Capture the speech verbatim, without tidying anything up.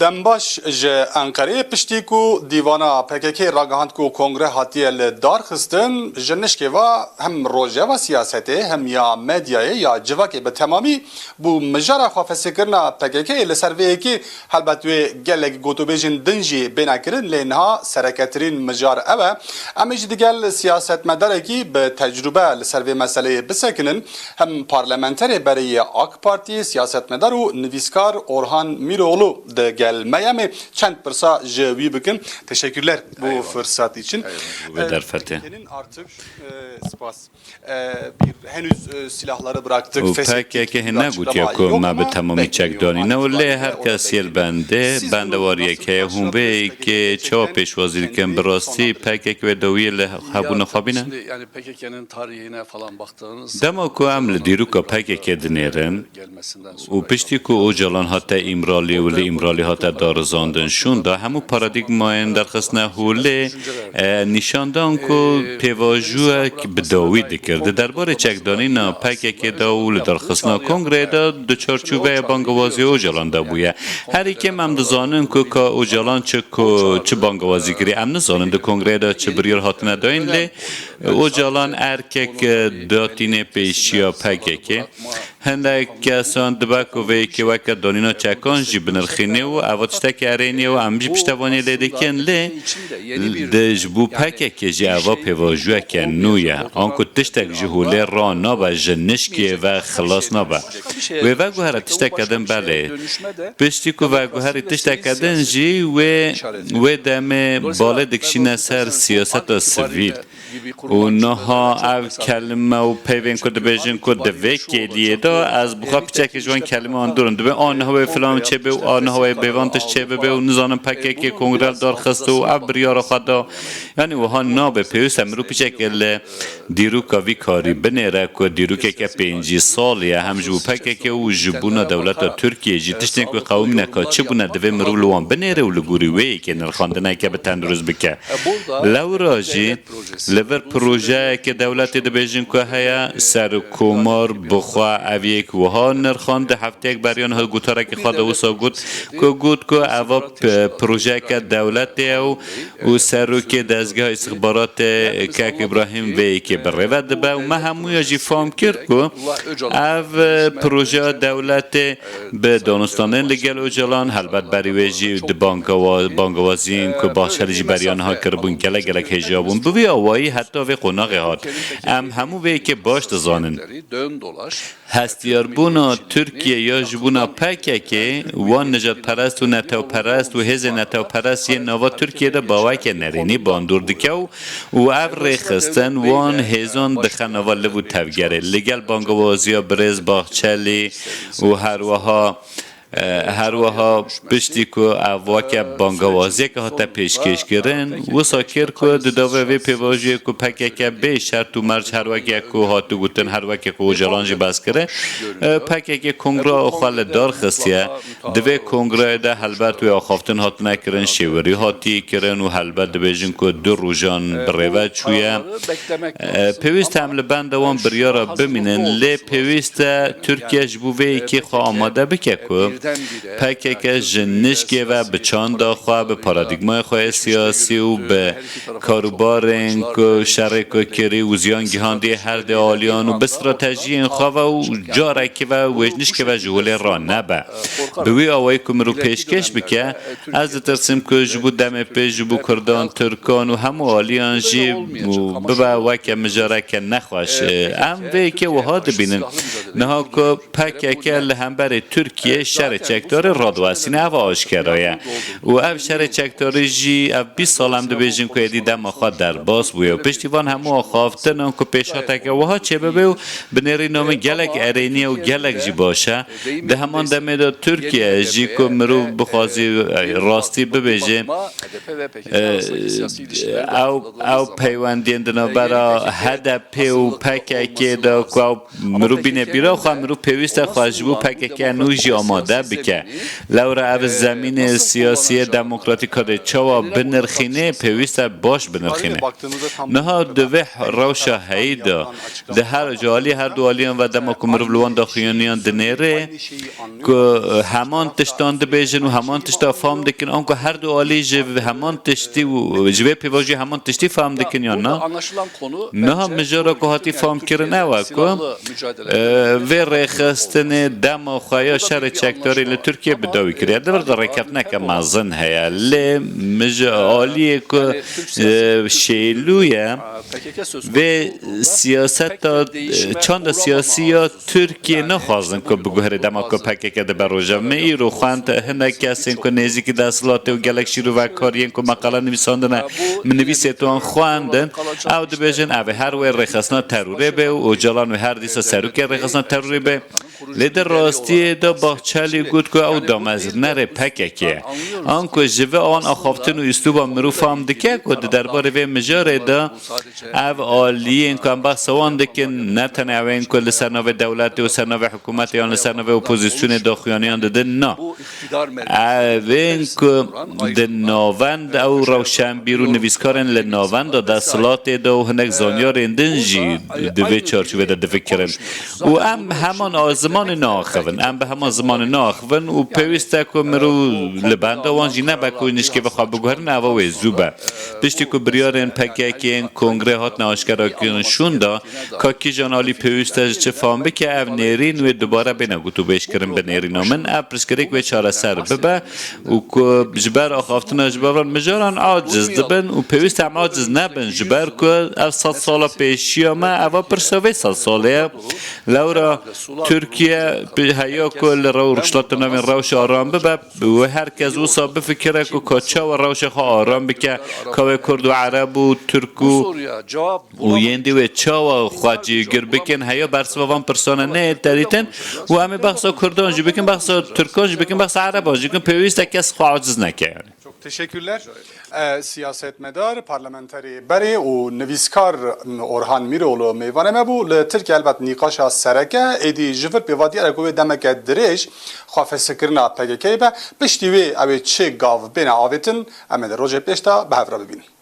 Dembaş ji Enqereyê piştî ku dîvana P K K ragihand ku kongre hatiye li dar xistin, ji nişkê ve hem rojeva siyasetê, hem ya medyayê ya civakê bi temamî bû mijara xwe fesêkirina P K K li ser vê yekê. Helbet wê gelek gotûbêjên din jî bêne kirin, lê niha sereketirîn mijar ew e. Em ê jî digel siyasetmedarekî bi tecrûbe li ser vê meseleyê bisekinin. Hem parlamenterê berê yê AK Partiyê, siyasetmedar û nivîskar Orhan Mîroğlu di gel me ye. Em ê çend pirsa ji wî bikin. Teşekkürler bu fırsat için. Ve derfete. Artık, e, spas. E, bir henüz, e, silahları bıraktık, Û feshettik P K K gibi hîn bir negotiye açıklama ku yok me bi ama temamî çek bekliyorum danîne û artık lê her kes yê li bendê bendewariyek heye. Hûn vê yekê çawa pêşwazî dikin? Bi rastî P K K wê dawiyê li hebûna xwe bîne? Şimdi yani P K K'nin tarihine falan baktığınız Dema ku em li dîroka P K K dinêrin û piştî ku Ocalan hate Îmralî û li Îmralî hate darizandin şûnda, hemû paradîgmayên derxistine holê, e, nîşan dan ku pêvajoyek bi dawî dikir. Di derbarê çekdanîna P K K de û li darxistina kongreyê de di çarçoveya bangewazî Ocalan de bûye. Herî kêm em dizanin ku ka Ocalan çi ku, çi bangewazî kiriye. Em nizanin di kongreyê de çi biryar hatine dayîn, lê Ocalan erkek, e, datîne pêşiya P K K. Hindek kesan dibe ku vê yekê weke danîna çekan jî binirxîne û eva tiştekî erênî ye û em jî piştevaniyê lê dikin, lê de ji bo P K K jî eva pêvajoyeke nû ye. Anku tiştek ji holê ra nabe, ji nişkê ve xilas nabe. Wê veguhere tişteke din belê. Piştî ku veguherî tişteke din jî wê, wê demê balê dikişîne ser siyaseta sivîl. Û niha ev kelime û peyvên ku dibêjin ku di vê kêliyê de ez bi xwe piçekê ji wan kelimeyan dûr im. Dibê a niha wê filan çêbe û a niha wê bêvan tişt çêbibe û nizanin P K K kongre li dar xist û ev biryara xwe da. Yanî wiha nabe, pêwîst e mirov piçekê li dîroka vî karî binêre ku dîrokeke pêncî salî ye hem ji bo P K K û ji bona dewleta Tirkiyê jî tiştên ku qewimîne ka çi bûne divê mirov li wan binêre û li gorî wê yekê nirxandineke bi tendurist bike. Lewra jî li vir projeyeke dewletê dibêjin ku heye, Serokkomar bi xwe ev yek wiha nirxand, di hefteyek beriya niha gotarekê xwe de wisa got ku, got ku eva p-, projeyeke dewletê ye û, û serokê dezgeha îstixbaratê kek Îbrahîm vê yekê bi rê ve dibe û me hemûya jî fam kir ku ev projeya dewletê bi danûstanên li gel Ocalan, helbet berî wê jî di bangewa-, bangewaziyên ku Bahçelî jî beriya niha kiribûn, gelek gelek hêja bûn. Bi vî awayî heta vê qonaxê hat. Em hemû vê yekê baş dizanin. Hestiyarbûna Tirkiye ya ji bona P K K, wan nijadperest û netewperest û hêzên netewperest yên nava Tirkiye de baweke nerênî bandor dike û, û ev rêxistin wan hêzan dixe nava liv û tevgerê. Li gel bangewaziya birêz Bahçelî û herweha E, her wiha piştî ku ev weke bangewaziyeke hate pêşkêşkirin, wisa kir ku di dawê vê pêvajoyê ku P K K bê şert û merc her weke ku hatiye gotin, her weke ku Ocalan jî behs kire, e, P K K kongra xwe li dar xistiye. Di vê kongreyê de helbet wê axaftin hatine kirin, şêwerî hatiye kirin û helbet dibêjin ku du rojan bi rê ve çûye. E, pêwîst e em li benda wan biryara bimînin, lê pêwîst e Tirkiye ji bo vê yekê xwe amade bike ku P K K ji nişkê ve bi çanda xwe, bi paradîgmaya xwe yê siyasî û bi karûbarên ku şerê ku kirî û ziyan gihandiye her di aliyan û bi stratejiyên xwe ve û carekê ve wê nişkê ve ji holê ranebe. Bi wî awayî ku mirov pêşkêş bike, ez ditirsim ku ji bo demê pê ji bo Kurdan, Tirkan û hemû aliyan jî û bibe weke mijareke nexweş. Em vê yekê wiha dibînin. Niha ku P K K li hemberî Tirkiye şerê çekdarî radiwestîne, ev aşkera ye. Û ev şerê çekdarî jî ev bîst sal em dibêjin ku êdî dema xwe derbas bûye. Û piştî van hemû axaftinan ku pêşhateke wiha çêbibe û binêrîna min gelek erênî ye û gelek jî baş e. Di heman demê de Tirkiye jî ku mirov bixwazî, e, rastî bibêje, e, ew, ew peywendiyên di navbera H D P û P K K de ku ew mirov bîne bîra xwe, mirov pêwîst e xwe ji bo P K K nû jî amade bike. Lewra ev zemînê siyasî yê demokratîk kadê çawa binirxînê, pêwîst e baş binirxîne. Niha di vê rewşa heyî de, di her, ji alî her du aliyan ve dema ku mirov li wan daxuyaniyan dinêre, ku heman tiştan dibêjin û heman tişta fam dikin, anku her du alî ji heman tiştî û ji vê pêvajoyê heman tiştî fam dikin yan na? Niha mijara ku hatî famkirin ew e ku, e, vê rêxistinê dema xwe ya şerê çekdarî li Tirkiye bi dawî kiriye. Di vir de rêkeftineke mezin heye. Lê mij-, aliyê ku, e, şêlû ye, vê siyaseta, e, çanda siyasî ya Tirkiye naxwazin ku biguhere dema ku P K K dibe roja. Me îro xwend hinek kesên ku nêzîkî desthilatê û gelek şîrovekar yên ku meqale nivîsandine, min nivîsê wan xwendin. Ew dibêjin, ev ê her wê rêxistina terorê be û Ocalan wê her dîsa serokê rêxistina terorê be. Lê di rastiyê de Bahçelî got ku ew damezrînerê P K K ye. Anku ji vê an axaftin û îslûba mirov fam dike ku di derbarê vê mijarê de ev aliyên ku em behsa wan dikin, ne tenê ew ên ku li ser navê dewletê û ser navê hikûmetê yan li ser navê opozîsyonê daxuyaniyan didin, na. Ev ên ku di navend ew rewşenbîr û nivîskarên li navenda desthilatê de û hinek zanyarên din jî di vê çarçovê de difikirin. Û em heman a-, zimanê naaxivin. Em bi heman zimanê naaxivin û pêwîst e ku mirov li benda wan jî nebe ku nişkê ve xwe biguherin, eva wê zû be. Piştî ku biryarên P K K yên kongrê hatine aşkerakirin şûnda, ka kîjan alî pêwîst e ji çi fam bike, ev nêrîn wê dubare bêne gotûbêjkirin bi nêrîna min. Ev pirsgirêk wê çareser bibe û ku ji ber axaftina ji bevan mijaran aciz dibin û pêwîst e em aciz nebin, ji ber ku ev sed sala pêşiya me, eva pirsa vê sed salê ye. Lewra Tirkiye bi-, heya ku li rew rûşhilatê navîn rewşa aram bibe, wê her kes wisa bifikire ku ka çawa rewşa xwe aram bike, ka wê Kurd û Ereb û Tirk û û yên dî wê çawa xwe cîgir bikin, heya bersiva van pirsana neyê te dîtin û em ê behsa Kurdan jî bikin, behsa Tirkan jî bikin, behsa Ereban jî bikin, pêwîst e kes xwe aciz neke yani. Çok teşekkürler. E, siyasetmedar, parlamenterê berê û nivîskar Orhan Mîroğlu mêvanê me bû. Li Tirkiye helbet nîqaşa sereke êdî ji vir pê va diyar e ku wê demeke dirêj xwe fesikirina P K K be. Piştî wê ew ê çi gav bêne avêtin, em ê di rojê pêş de bi hev re bibînin.